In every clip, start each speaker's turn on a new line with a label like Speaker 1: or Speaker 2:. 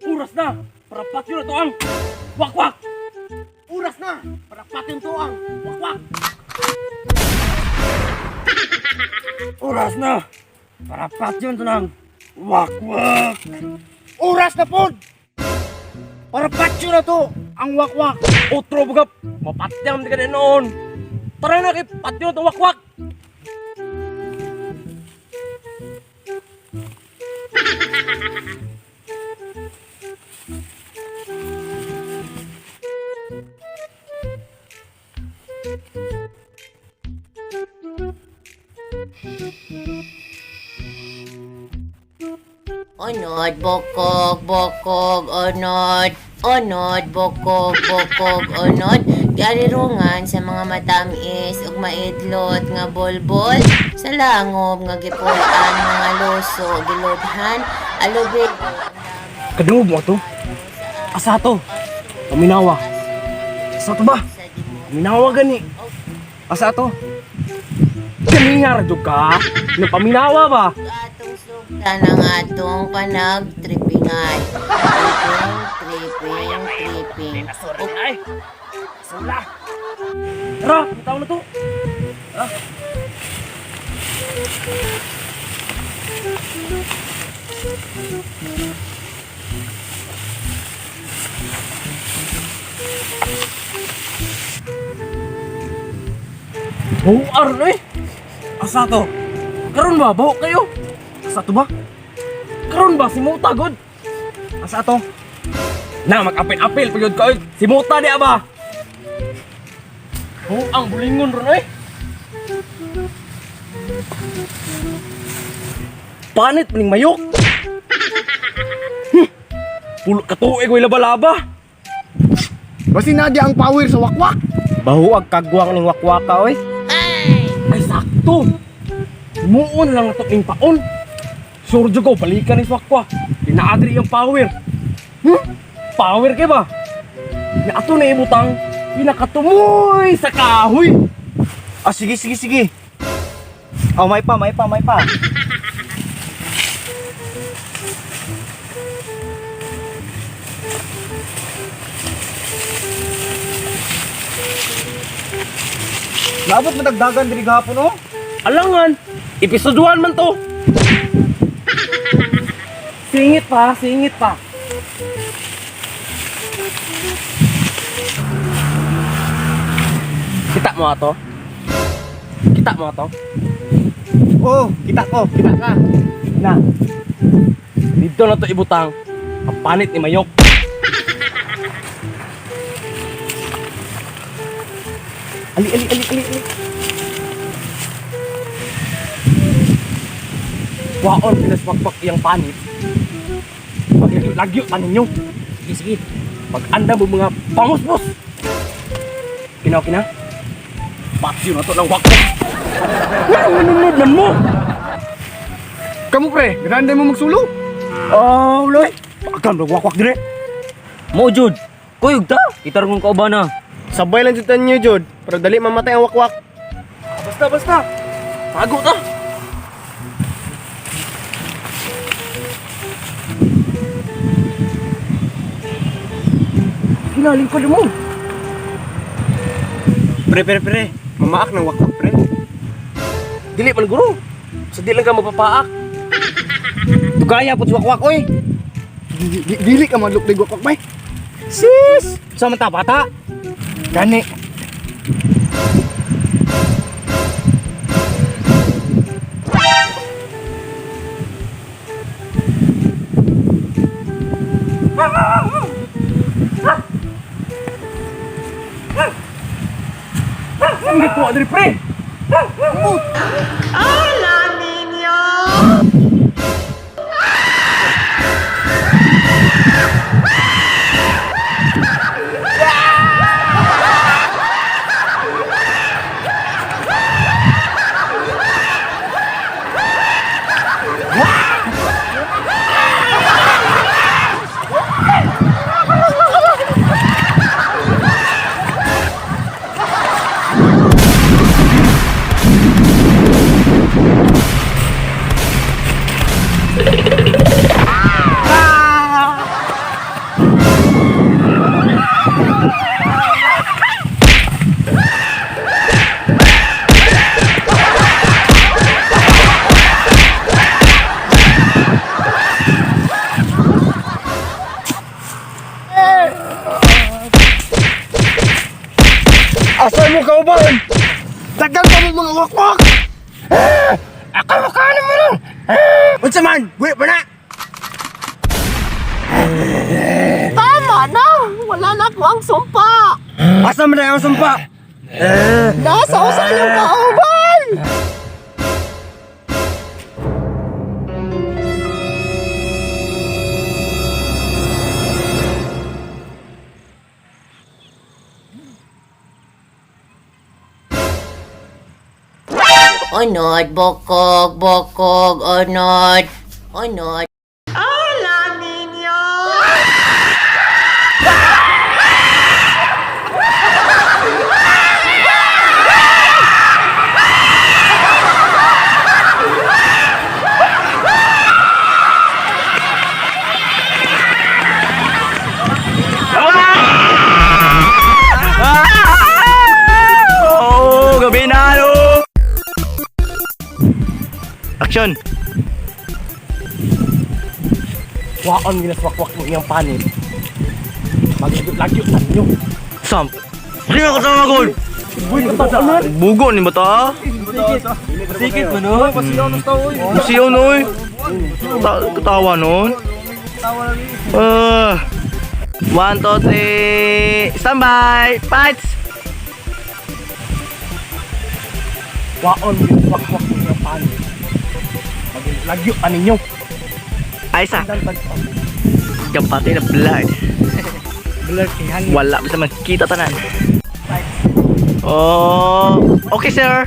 Speaker 1: Oras na! Para patyo na to ang wakwak!
Speaker 2: Oras na para patin to ang wakwak.
Speaker 1: Oras na! Para patyon to ng wakwak!
Speaker 2: Oras na pod. Para patyo na to ang wakwak.
Speaker 1: Otro bugap! Mapatyam di ka na noon! Tara na kay patyon to wakwak!
Speaker 3: Onod, bokog, bokog, onod. Onod, bokog, bokog, onod. Giarirungan sa mga matamis ug maidlot nga bolbol. Sa langob nga gipulan mga luso, gilodhan, alubig.
Speaker 1: Kadungog mo to? Asa to? Paminawa. Asa to ba? Paminawa gani. Asa to? Ganinga ra jud ka? Napaminawa ba?
Speaker 3: Atong sugdan ang atong panagtripingan. Tripping, tripping, tripping.
Speaker 1: Sorry ay. Sula. Tara, tao na to. Tara. Buar eh. Asa to? Karon ba baho kayo? Asa to ba? Karon ba si Muta god? Asa to? Na mag-apil-apil pag yun ka oy. Si Muta di ba? Oh, ang bulingon ron oy. Panit maning mayok. Pulo ka tuig oy laba-laba.
Speaker 2: Basi na di ang power sa wakwak.
Speaker 1: Bahuag kagwang ning wakwaka oy. Ay sakto. Muon lang ato ning paon. Sure jud ko balikan ni wakwak. Pinaadri ang power. Power kay ba? Na ato na ibutang pinakatumoy sa kahoy.
Speaker 4: Ah, sige, sige, sige. Oh, may pa, may pa, may pa. Naabot mo dagdagan diri gahapon oh.
Speaker 1: Alangan, episode 1 man to. Singit pa, singit pa. Kita mo ato? Kita mo ato?
Speaker 4: Oh, kita ko, kita ka.
Speaker 1: Na. Dito na to ibutang. Ang panit ni Mayok. Ali, ali, ali, ali, ali. Waon pinaswakbak iyang panit. Paglagyo-lagyo pa ninyo. Sige, sige. Pag-anda mo mga pangusbos. Kinaw, kina. Patsyo na to ng wakbak. Ano manunod man mo?
Speaker 2: Kamu pre, grande mo magsulo.
Speaker 1: Oh, loy. Agam nagwakwak dire.
Speaker 5: Mo jud. Kuyog ta. Itarong ka na.
Speaker 2: Sabay lang jud niyo jud para dali mamatay ang wakwak.
Speaker 1: Basta, basta. Tago ta. Ginaling pa mo.
Speaker 4: Pre, pre, pre.
Speaker 2: Mamaak ng wakwak pre.
Speaker 1: Dili man guro. Sa di lang ka mapapaak.
Speaker 4: Dugaya pud sa wakwak oy.
Speaker 2: Dili ka madlok wakwak bay.
Speaker 4: Sis! Sa man ta bata?
Speaker 2: Gani.
Speaker 1: Ang gikuha diri pre. Asa mo kauban? Tagal pa mo mga wakwak! Ah! Ako mukha na mo nun! Ah! Unsa man? Buwi pa na!
Speaker 6: Tama na! Wala na ko ang sumpa!
Speaker 1: Asa man na ang sumpa?
Speaker 6: Nasa usa yung kauban!
Speaker 3: Unod, bukog, bukog, unod, unod.
Speaker 5: Oh, gabi na ano. Action.
Speaker 1: Waon gilas wakwak mo iyang panit. Magyot-lagyot na ninyo.
Speaker 5: Sam. Di ako sama gol. Bugo ni bata.
Speaker 1: Sikit mo no?
Speaker 5: Siyaw noy. Katawa nun. Ah. 1, 2, 3. Stand by. Fights.
Speaker 1: Waon gilas wakwak mo iyang panit. Magyot-lagyot na ninyo.
Speaker 5: Ay sa. Kapatid na blood.
Speaker 1: Blur kay hangin.
Speaker 5: Wala bisa makita tanan. Oh, okay sir.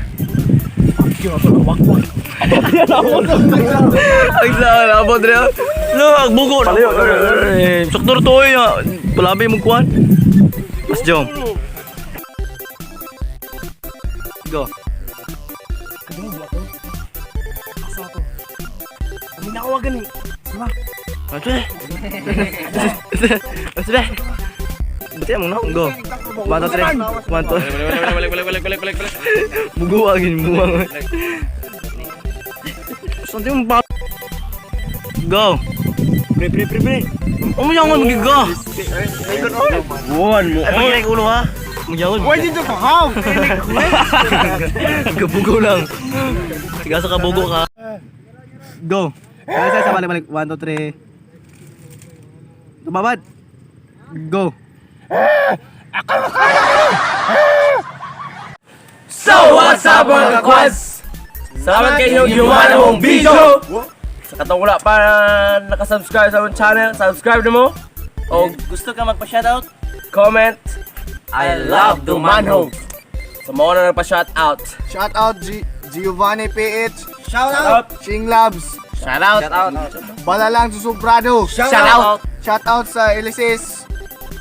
Speaker 1: Yun ako wakwak.
Speaker 5: Ang saan, abot rin. No, ang bugo. Eh, Saktor to eh. Palabi mong kuwan. Mas jom. Go.
Speaker 1: Kadungog ba to? Asa to? Kami nakawagan eh. Diba?
Speaker 5: Ano ba? Ano ba? Buti mo na. Go. 1, 2, 3. 1, 2. Balik, balik, balik, balik, balik, balik. Bugo agin, buwang. Saan mo ba? Go.
Speaker 1: Pre, pre, pre, pre.
Speaker 5: Umayangon, magiga.
Speaker 1: Buwan mo.
Speaker 5: Ay, pagkira yung ulo ha. Magyangon.
Speaker 2: Why did you how?
Speaker 5: Kabugo lang. Sige sa kabugo ka.
Speaker 4: Go. Ay, sa balik balik. 1, 2, 3. Tumabad. Go.
Speaker 1: So what's up mga kakwas? Salamat kayo yung mong video! Sa katong wala pa nakasubscribe sa among channel, subscribe na mo. O
Speaker 5: Gusto ka magpa-shoutout?
Speaker 1: comment, I love Dumanhog. Sa mga na nagpa-shoutout.
Speaker 2: Shout out Giovanni PH.
Speaker 4: Shout
Speaker 1: out.
Speaker 2: Ching Labs.
Speaker 1: Shout out.
Speaker 2: Balalang Susubrado.
Speaker 1: Shout out.
Speaker 2: Shout out sa Elises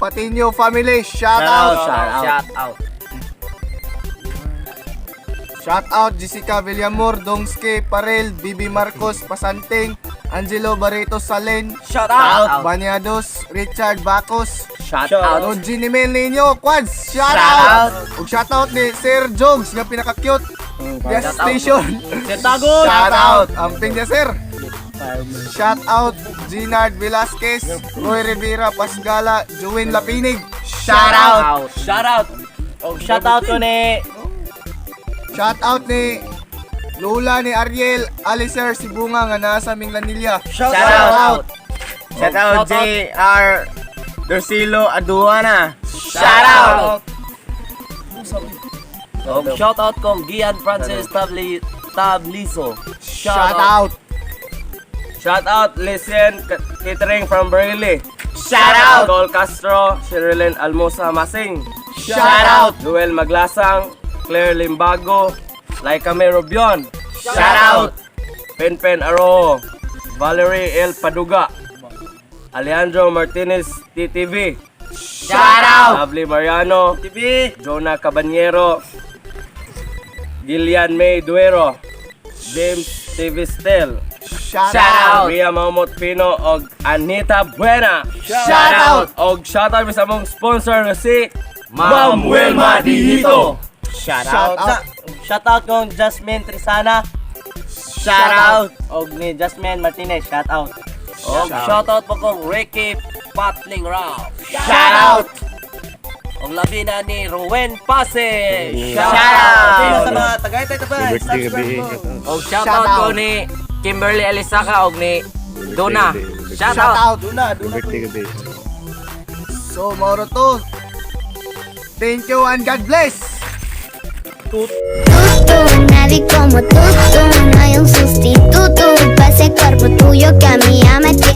Speaker 2: Patino family. Shout out.
Speaker 1: Shout out.
Speaker 2: Shout out Jessica Villamor, Dongske Parel, Bibi Marcos Pasanting, Angelo Barreto Salen,
Speaker 1: Shout out.
Speaker 2: Banyados, Richard Bacos,
Speaker 1: Shout out.
Speaker 2: Roger Nimel Nino, Quads, shout out! Ug shout out ni Sir Jogs nga pinaka-cute. Gas station.
Speaker 1: Sir Tagon.
Speaker 2: Shout out! Amping niya, sir. Shout out Ginard Velasquez, Roy Rivera Pasgala, Juwin Lapinig. Shout out!
Speaker 1: Shout out.
Speaker 5: Og shoutout ko ni
Speaker 2: Shout out ni Lola ni Ariel Alicer Sibunga nga nasa Minglanilla.
Speaker 4: Shout
Speaker 2: out!
Speaker 4: Shout out JR Dorsilo Aduana.
Speaker 1: Shout out. Og shout out kong Gian Francis Tablizo.
Speaker 2: Shout out!
Speaker 1: Shout out Listen Catering from Berkeley. Shout out Col Castro, Sherilyn Almosa Masing.
Speaker 2: Shout out!
Speaker 1: Noel Maglasang, Claire Limbago, Laika May Rubion. Shout out! Penpen Aro, Valerie L. Paduga, Alejandro Martinez TTV.
Speaker 2: Shout out!
Speaker 1: Lovely Mariano,
Speaker 5: TV.
Speaker 1: Jonah Caballero, Gillian May Duero, James TV Stel,
Speaker 2: Shout out!
Speaker 1: Ria Mamot Pino og Anita Buena.
Speaker 2: Shout out!
Speaker 1: Og shout out sa among sponsor nga si Ma'am Wilma Dihito.
Speaker 5: Shout
Speaker 2: Shout out!
Speaker 5: Shoutout kong Jasmine Trisana.
Speaker 2: Shout out!
Speaker 5: Og ni Jasmine Martinez, shout out.
Speaker 1: Og shout out po kong Ricky Patling Rao.
Speaker 2: Shout out!
Speaker 7: Og labi na ni Rowen Pase. Shout
Speaker 4: Out! Sa mga Tagaytay Taban, subscribe mo.
Speaker 7: Og shout out ko ni Kimberly Elisaka og ni Donna. Shout
Speaker 2: Shout
Speaker 7: out.
Speaker 2: out.
Speaker 4: Duna, duna.
Speaker 2: So, moro to. Thank you and God bless.
Speaker 8: Tú, nadie como tú, tú, no hay un sustituto pa' ese cuerpo tuyo que a mí ya me tiene.